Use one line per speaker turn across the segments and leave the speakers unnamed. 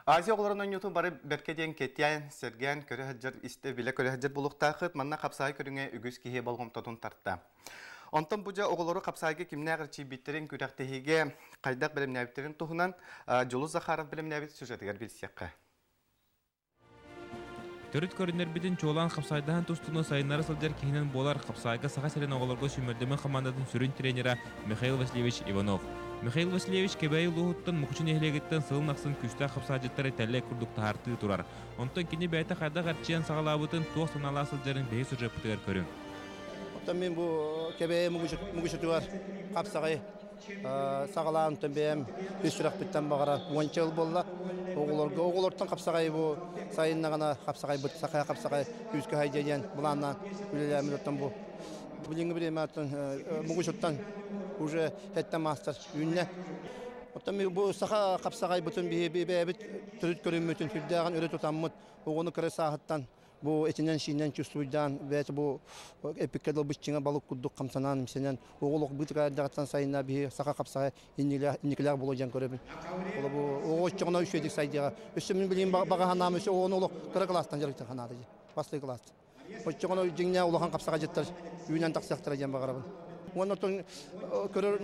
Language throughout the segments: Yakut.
Азия оҕолорун оонньуутун бары бэркэ диэн кэтээн, сэргээн көрө сылдьар, истэ билэ көрө сылдьар буолуохтааххыт. Манна хапсаҕай көрүҥэ үгүс киһи болҕомтотун тарта. Онтон бу дьэ оҕолору хапсаайга кимнээх эрчийбиттэрин, күрэхтэһиигэ хайдах бэлэмнээбиттэрин туһунан Дьулус Захаров бэлэмнээбит сюжетыгар билсиэххэ.
Төрүт көрүнэрбитин чуолаан хапсаайдаһан тустууну сайыннара сылдьар киһинэн буолар хапсаайга Саха сирин оҕолорго сүүмэрдэммит хамаандатын сүрүн тренера Михаил Васильевич Иванов. Михаил Васильевич Кэбээйи улууһуттан Мукучу нэһилиэгиттэн сылын ахсын күүстээх хапсаайдьыттары тэллэй курдук таһаартыы турар. Онтон кини бэйэтэ хайдах эрчийэн саҕалаабытын, туох санаалаах сылдьарын биһиги сюжеппытыгар көрүҥ.
Оттон мин бу Кэбээйи Мукучутугар хапсаҕай саҕалаан онтон бэйэм үс сүрэхпиттэн баҕара уонча ыл буолла. Оҕолорго оҕолортон хапсаҕай бу сайыннаҕына хапсаҕайбыт саха хапсаҕай күүскэ хайдыа диэн былааннаан үлэлээммит оттон бу билиҥҥи бириэмэттэн Мугучуттан уже сэттэ маастар үүннэ. Оттон бу саха хапсаҕайбытын биһи бэйэбит төрүт көрүммүтүн сүрдээҕин өрө тутаммыт оҕону кыра сааһыттан бу этинэн-сиинэн чувствуйдаан бэйэтэ бу эпиккэ дылы быччыҥа балык курдук хамсанан имсэнэн оҕолох быытыка эрдэҕиттэн сайынна биһи саха хапсаҕай инникилээх буолуо диэн көрөбүн. Ол бу оҕо оччоҕуна үчүгэйдик сайдыаҕа. Өссө мин билигин баҕа санаам өссө оҕону олох кыра кылаастан дьарыктыах санаата дии. Бастакы кылаас. Оччоҕуна дьиҥнээх улахан хапсаҕайдьыттар үүнэн тахсыахтара диэн баҕарабын. Уонна оттон көрөр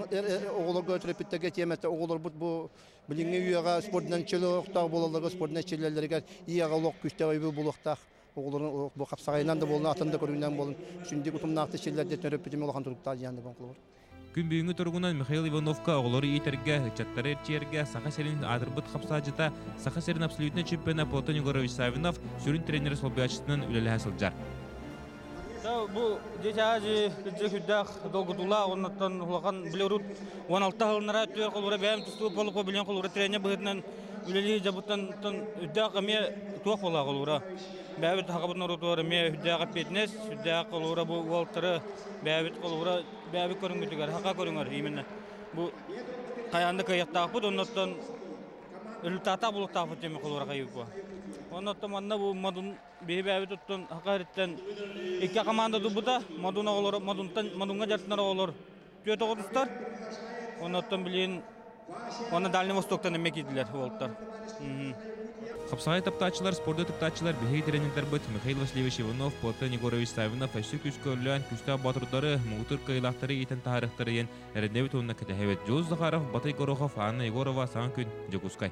оҕолорго төрөппүттэргэ тиэмэтэ оҕолорбут бу Билиҥҥи үйэҕэ спордунан чөл олохтоох буолалларга, спордунан чиллэллэригэр ийэҕэ олох күүстээх өйөбүл буолуохтаах. Оҕолорун бу хапсаҕайынан да буолун, атын да көрүҥүнэн буолун, сүндүк утумнаахтык чиллэрдэ төрөппүтүм улахан туруктаах диэн да холобур.
Күн бүгүҥҥү туругунан Михаил Ивановка оҕолору иитэргэ, ыччаттары эрчийэргэ Саха сирин аатырбыт хапсааччыта, Саха сирин абсолютнай чемпиона Платон Егорович Саввинов сүрүн тренер солбуйааччытынан үлэлэһэ сылдьар.
Бу дьиэ кырдьык үрдээх долгутуулаах оннуттан улахан били урут 16 сылынара түөр холуура бэйэм тустуу болуку билин холуура тренер быһыытынан үлэлии дьабыттан үрдээх эмиэ туох буолаа холуура бэйэбит хахабыт норуотугар эмиэ үрдээх эппиэтинэс үрдээх холуура бу уолтары бэйэбит холуура бэйэбит көрүҥмүтүгэр хака көрүҥэр именно бу хайаан да кыайыахтаахпыт оннуттан результата булуохтаахпыт диэн холуура хайыыппа оннуттан манна бу модун Биһи бэйэбит оттон Саха сириттэн икки команда турбута. Модун оҕолоро, Модунтан, Модуҥҥа дьарыктанар оҕолор түөрт оҕо тустар. Оннуттан билигин уонна Дальний Востоктан эмиэ киирдилэр уолаттар.
Хапсаҕай таптааччылар, спорду таптааччылар биһиги тренердарбыт Михаил Васильевич Иванов, Платон Егорович Саввинов өссө күүскэ үлэлээн күүстээх боотурдары, муҥутуур кыайыылаахтары иитэн таһаарыахтара диэн эрэнэбит уонна кэтэһэбит. Дьулус Захаров, Батый Горохов, Анна Егорова, Саҥа күн, Дьокуускай.